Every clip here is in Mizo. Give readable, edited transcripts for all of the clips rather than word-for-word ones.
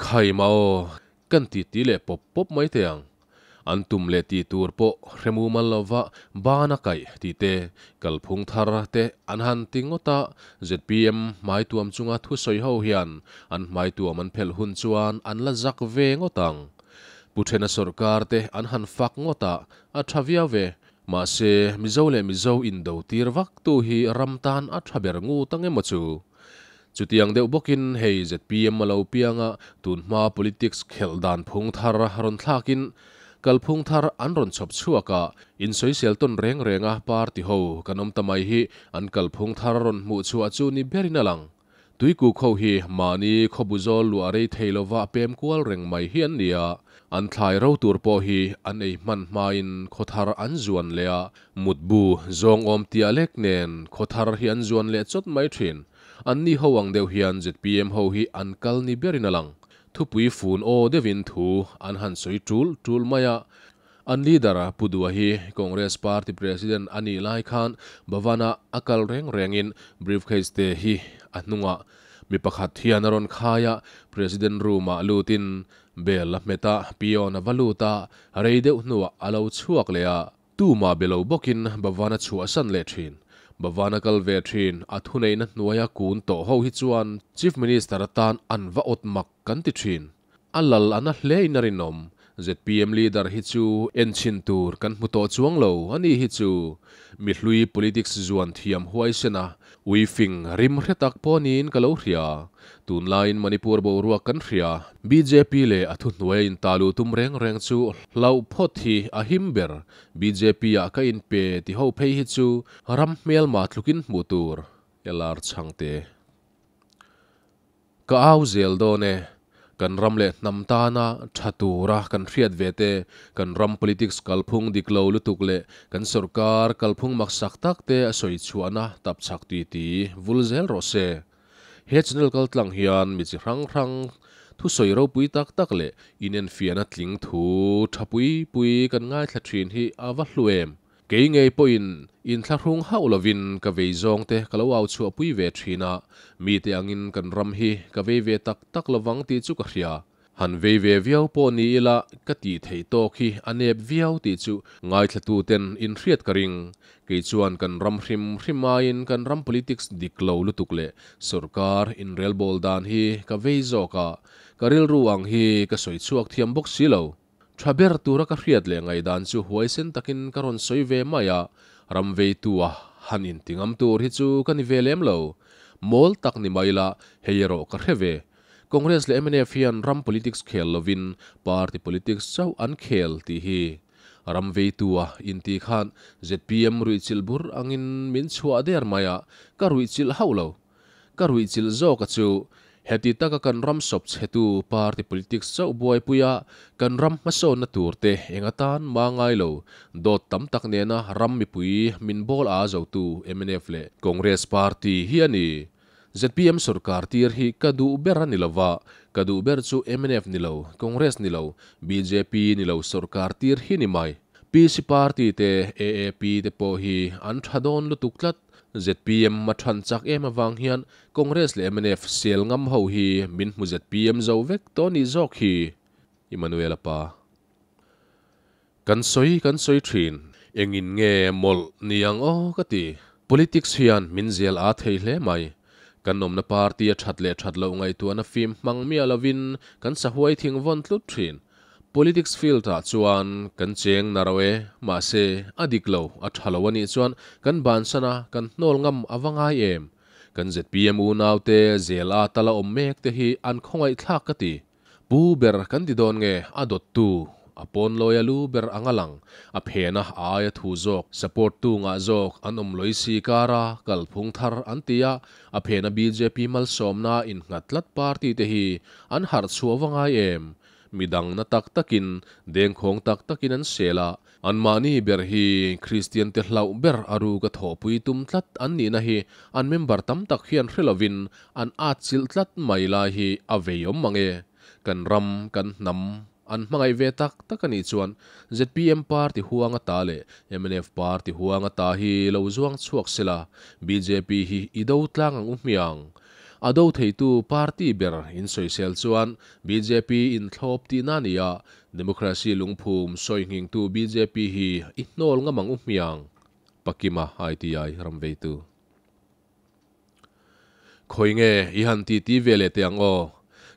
Khai ma aw, kan ti ti leh pawp pawp mai teh ang. An tum leh tih tur pawh hre mumal lova bana kaih tih te, kalphung thar te an han ti ngawt a, zpm hmaituam chunga thusawi ho hian an hmaituam an phelh hun chuan an la zak ve ngawt ang. Pu Thena sawrkar te an han fak ngawt a, a tha viau ve. Mahse, Mizo leh Mizo indo tir vak tu hi ram tan a tha ber ngut ang emaw chu? Chutiang deuh bawkin hei zpm a lo piang a, tunhma politics khelh dan phung thar rawn thlakin kalphung thar an rawn chhawp chhuak a, insawisel tawn reng renga party ho kan awm ta mai hi an kalphung thar rawn hmuh chhuah chu ni berin a lang. Tuikuk ho hi mahni khawbu zawl luah rei thei lova pem kual reng mai hi an ni a, an thlai ro tur pawh hi an ei hman hmain khawthar an zuan leh a, mutbu zawng awm tiah lek nen khawthar hi an zuan leh chawt mai thin. Anni ho ang deuh hian zpm ho hi an kal ni berin a lang. Thupui fun aw deuhin thu an han sawi tul tul mai a. An leader Pu Dua hi Congress party president a nih lai khan Bhavan-a a kal reng rengin briefcase te hi a hnungah mi pakhat hian a rawn khai a, president room-ah lutin bell a hmet a, peon a va lut a, rei deuh hnuah a lo chhuak leh a. Tumah be lo bawkin Bhavan-a chhuahsan leh thin. Bhavan-a kal ve thin, a thuneihna hnuaia kun tawh ho hi chuan Chief Minister atan an va awt mak kan ti thin. A lal a na hle in a rinawm. Zpm leader hi chu en chhin tur kan hmu tawh chuang lo a ni hi chu. Mi hlui politics zuan thiam huaisen a, ui fing rim hre tak pawh niin ka lo hria. Tunlaiin Manipur boruak kan hria. Bjp leh a thuhnuai a intalu tum reng reng chu hlauh phawt hi a him ber. Bjp ah ka inpe ti ho phei hi chu ram hmelma tlukin hmuh tur LR Chhangte. Ka au zel dawn e. Kan ram leh hnam tana tha tura kan hriat ve te, kan ram politics kalphung dik lo lutuk leh kan sorkar kalphung maksak tak te a sawi chhuahna tap chak ti ti vul zel rawh se. He channel kal tlang hian mi chi hrang hrang thusawi ropui tak tak leh inenfiahna tling thu tha pui pui kan ngaithla thin hi a va hlu em. Kei ngei pawhin inthlahrung hauh lovin ka vei zawngte ka lo au chhuahpui ve thin a, mite angin kan ram hi ka vei ve tak tak lovang tih chu ka hria. Han vei ve viau pawh ni ila ka tih theih tawk hi a nep viau tih chu ngaithlatuten inhriat ka ring. Kei chuan kan ram hrim hrim aiin kan ram politics dik lo lutuk leh sorkar inrelbawl dan hi ka vei zawk a, ka rilru ang hi ka sawi chhuak thiam bawk si lo. Tha ber tura ka hriat leh ngaihdan chu huaisen takin ka rawn sawi ve mai a, ram veitua han inti ngam tur hi chu ka ni ve lem lo. Mawl tak ni mai ila, hei erawh ka hre ve. Congress leh mnf hian ram politics khel lovin party politics chauh an khel tih hi. Ram veitua inti khan zpm ruihchilh bur angin min chhuah der mai a, ka ruihchilh hauh lo. Ka ruihchilh zawk a chu, heti taka kan ram sawp chhetu party politics chauh buaipuia kan ram hmasawnna turte eng atan mah ngai lo, dawt tam tak nena ram mipui min bawl a zotu mnf leh Congress party hi a ni. Zpm sorkar tir hi ka duh ber a ni lova, ka duh ber chu mnf ni lo, Congress ni lo, bjp ni lo sorkar tir hi ni mai. PC party te, AAP te pawh hi an tha dawn lutuk tlat. Zpm a than chak em avang hian Congress leh mnf sel ngam ho hi min hmu zpm zo vek tawh nih zawk hi Immanuel-a pa. Kan sawi kan sawi thin. Engin nge mawlh ni ang aw ka ti. Politics hian min zel a thei hle mai. Kan awmna party a that leh that loh ngaihtuahna fim hmang miah lovin kan sahuai thing vawn tlut thin. Politics field ah chuan kan cheng na rauh e, mahse a dik lo, a tha lo a nih chuan kan bansan a, kan hnawl ngam a va ngai em? Kan zpm unau te zel a tala awm mek te hi an khawngaih thlak ka ti. Pu ber kan ti dawn nge a dawt tu, a pawn lawi a lu ber ang a lang, a phen a a aia thu zawk, support tu ngah zawk an awm lawih si kar a kalphung thar an ti a, a phen a bjp malsawmna innghat tlat party te hi an harh chhuah va ngai em? Midang na tak takin, dengkhawng tak takin an sel a, anmahni ber hi Kristian te hlauh ber a ruk a thawhpui tum tlat an nihna hi an member tam tak hian hre lovin an atchilh tlat mai lai hi a vei awm mang e. Kan ram, kan hnam an hmangaih ve tak tak a nih chuan zpm party huang ata leh mnf party huang ata hi lo zuang chhuak sela, bjp hi i do tlang ang u hmiang. A do theitu party ber in sawisel chuan bjp in thlawp tihna a ni a, democracy lungphum sawi nghingtu bjp hi i hnawl ngam ang u hmiang. Pakima ITI ramveitu. Khawi nge i han titi ve leh teh ang aw.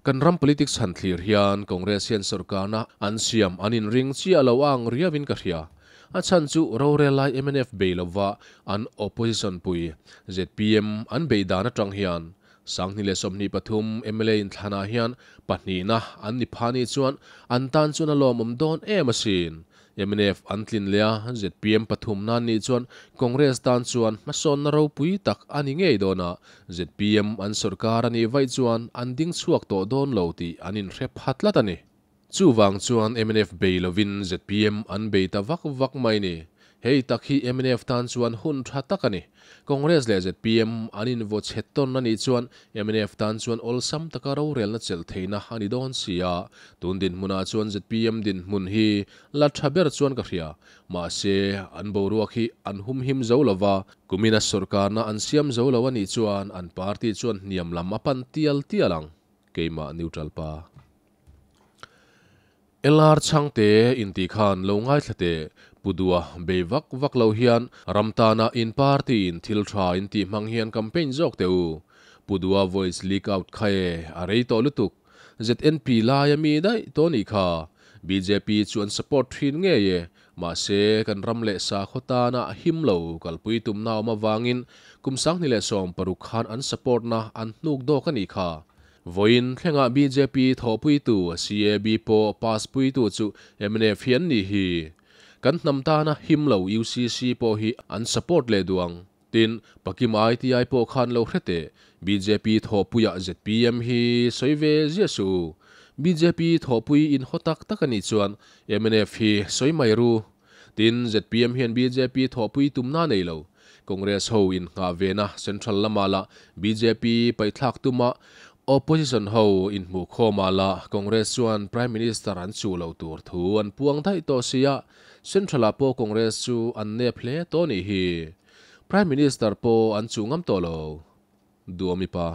Kan ram politics han thlir hian Congress hian sorkarna an siam an inring chiah lo ang riauin ka hria. A chhan chu rorel lai mnf bei lova an opposition pui zpm an bei dan atang hian 2023 mla inthlanah hian pahnihna an ni pha nih chuan an tan chuan a lawmawm dawn em asin. Mnf an tlin leh a, zpm pathum nan nih chuan Congress tan chuan hmasawnna ropui tak a ni ngei dawn a, zpm an sawrkar a nih vaih chuan an ding chhuak tawh dawn lo tih an inhre pha tlat a ni. Chuvang chuan mnf bei lovin zpm an bei ta vak vak mai ni. Hei tak hi mnf tan chuan hun tha tak a ni. Congress leh zpm an invaw chhe tawn a nih chuan mnf tan chuan awlsam taka rorelna chelh theihna a ni dawn si a. Tun dinhmunah chuan zpm dinhmun hi la tha ber chuan ka hria. Mahse, an boruak hi an humhim zo lo va, kumina sawrkarna an siam zo lo a nih chuan an party chuan hniam lam a pan tial tial ang. Keimah neutral pa. LR Chhangte intih khan lo ngaithla teh, Pu Dua bei vak vak lo hian ram tana in party in thil tha in tih hmang hian campaign zawk teh u. Pu Dua voice leak out kha e, a rei tawh lutuk. ZNP laia mi daih tawh nih kha. Bjp chu an support thin ngei e, mahse kan ram leh sakhaw tana him lo kalpui tumna awm avangin kum 2016 khan an support na an hnuk dawk a nih kha. Vawiin thlengah bjp thawhpuitu CAB pawh pass puitu chu mnf hi an nih hi. Kan hnam tana him lo UCC pawh hi an support leh duh ang. Tin, Pakim ITI pawh khan lo hre teh. Bjp thawhpuiah zpm hi sawi ve ziah suh u. Bjp thawhpui in haw tak tak a nih chuan mnf hi sawi mai ru. Tin, zpm hian bjp thawhpui tumna a nei lo. Congress ho in nghah vena Central lamah lah bjp paihthlak tuma Opposition ho inhmuh khawmah lah Congress chuan Prime Minister an chuh loh tur thu an puang daih tawh si a, Central-ah pawh Congress chu an nep hle tawh nih hi. Prime Minister pawh an chuh ngam tawh lo. Duhawmi pa.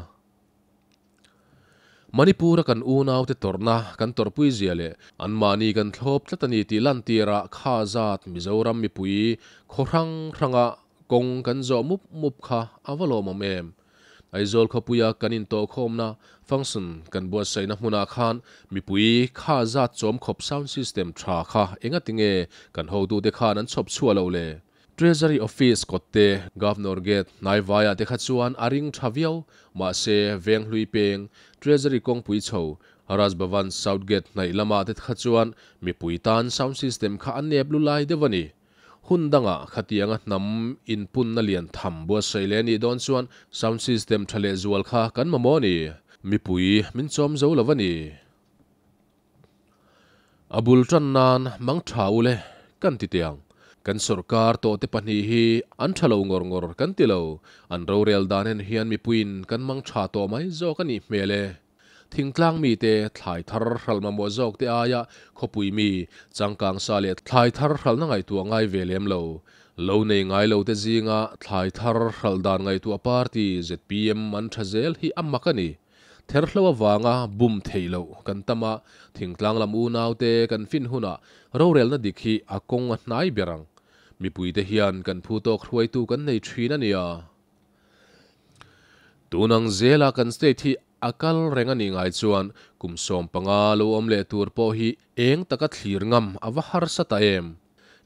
Manipur-a kan unaute tawrhna kan tawrhpui zia leh anmahni kan thlawp tlat a ni tih lantirah kha zat Mizoram mipui khaw hrang hranga kawng kan zawh mup mup kha a va lawmawm em? Aizawl khawpuia kan intawhkhawmna function kan buatsaihna hmunah khan mipui kha zat chawm khawp sound system tha kha engatinge kan hotute khan an chhawp chhuah loh le? Treasury Office kawt te, Governor Gate hnaivaiah te kha chuan a ring tha viau. Mahse, Venghlui peng, Treasury kawngpui chho, Raj Bhavan South Gate hnaih lamah te kha chuan mipui tan sound system kha a nep lu lai deuh a ni. Hun dangah khatianga hnam inpunna lian tham buatsaih leh a nih dawn chuan sound system tha lehzual kha kan mamawh a ni. Mipui min chawm zo lo a ni. A bul tan nan mang tha u le kan ti teh ang. Kan sawrkar tawhte pahnih hi an tha lo ngawr ngawr kan ti lo. An rorel dan en hian mipuiin kan mang tha tawh mai zawk a nih hmel e. Thingtlang mite thlai thar hralh mamawh zawk te aia khawpui mi changkang sa leh thlai thar hralhna ngaihtuah ngai ve lem lo. Lo nei ngai lo te zinga thlai thar hralh dan ngaihtuah party zpm an tha zel hi a mak a ni. Therhlo avanga bum theih loh kan tam a, thingtlang lam unaute kan fin hunah rorelna dik hi a kawng a hnai ber ang. Mipuite hian kan phu tawk hruaitu kan nei thin a nia. Tun ang zela kan state hi a kal reng a nih ngai chuan kum 15 lo awm leh tur pawh hi eng taka thlir ngam a va harsa ta em?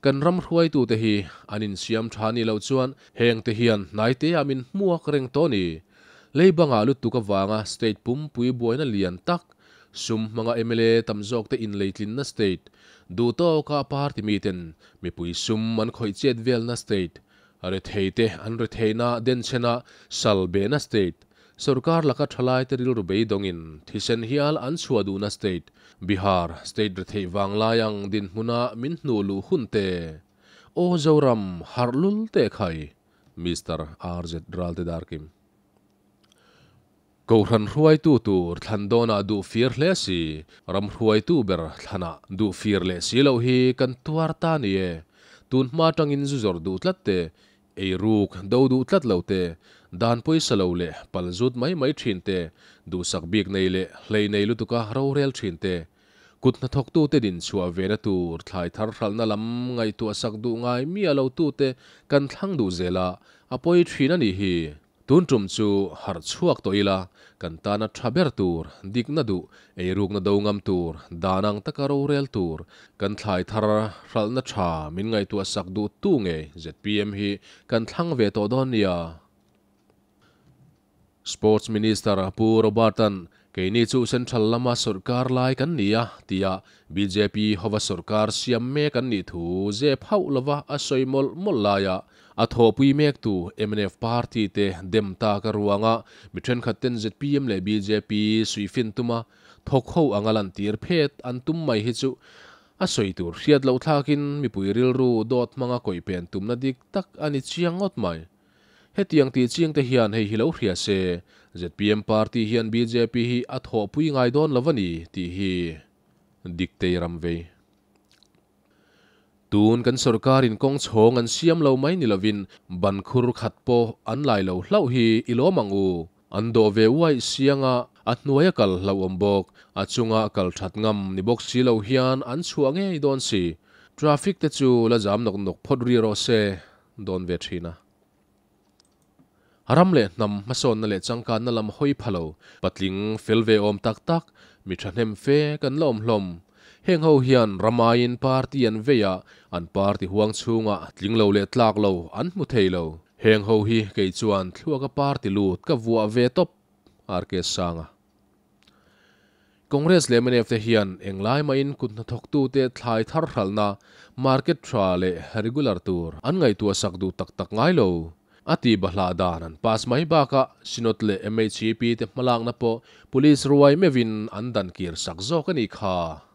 Kan ram hruaitute hi an insiam tha nih loh chuan hengte hian hnaiteah min hmuak reng tawh a ni. Leibangah lutuk avanga state pumpui buaina lian tak, sum hmanga mla tam zawkte inleitlinna state, duh tawka party miten mipui sum an khawih chet velna state, retheite an retheihna denchhena sal behna state, sorkar laka thalaite rilru beidawngin thisen hial an chhuah duhna state, Bihar state retheih vanglai ang dinhmuna min hnuh luh hun te. Aw Zoram harh lul teh khai! Mister RZ Ralte Darkim. Kohhran hruaitu tur thlan dawnah duh fir hle si, ram hruaitu ber thlanah duh fir leh si loh hi kan tuar ta ni e. Tun hma tangin zu zawrh duh tlat te, Eiruk do duh tlat lo te, dan pawisa lo leh palzut mai mai thin te, duhsak bik nei leh hlei nei lutuka rorel thin te, kut hnathawktute din chhuah ve na tur thlai thar hralhna lam ngaihtuahsak duh ngai miah lo tute kan thlang duh zel a, a pawi thin a nih hi. Tun tum chu harh chhuak tawh ila, kan tana tha ber tur, dikna duh, eirukna do ngam tur, dan ang taka rorel tur, kan thlai thar hralhna tha min ngaihtuahsak duh tu ngei zpm hi kan thlang ve tawh dawn nia. Sports Minister Pu Robert-a'n Keini chu Central lama sawrkar lai kan ni a, tia bjp hova sawrkar siam mek an nih thu zep hauh lova a sawi mawlh mawlh laia a thawhpui mektu mnf party te dem tak a ruanga mi thenkhat ten zpm leh bjp suihfin tuma thawk ho anga lantir phet an tum mai hi chu a sawi tur hriat loh thlakin mipui rilru dawt hmanga kawihpen tumna dik tak a ni chiang ngawt mai. Hetiang tih chiang te hian hei hi lo hria se, zpm party hian bjp hi a thawhpui ngai dawn lo a ni tih hi Diktei ram vei. Tun kan sorkarin kawng chhawng an siam lo mai ni lovin ban khur khat pawh an lai lo hlauh hi i lawm ang u. An dawh ve uaih sianga a hnuaia kal hlauhawm bawk, a chunga kal that ngam ni bawk si lo hian an chhuah ngei dawn si. Traffic te chu la zam nawk nawk phawt ri rawh se. dawn ve thin a. Ram leh hnam hmasawnna leh changkanna lam hawi pha lo, patling fel ve awm tak tak, mi thahnem fe kan la awm hlawm. Heng ho hian ram aiin party an vei a, an party huang chhungah tling lo leh tlak lo an hmu thei lo. Heng ho hi kei chuan thluaka party lut ka vuah ve tawp, RK Sanga. Congress leh mnf te hian englai mahin kut hnathawktute thlai thar hralhna, market tha leh regular tur an ngaihtuahsak duh tak tak ngai lo. A ti bahlah dan an pass mai bakah Synod leh MHEP te hmalakna pawh Police ruai meuhin an dan kir sak zawk a nih kha.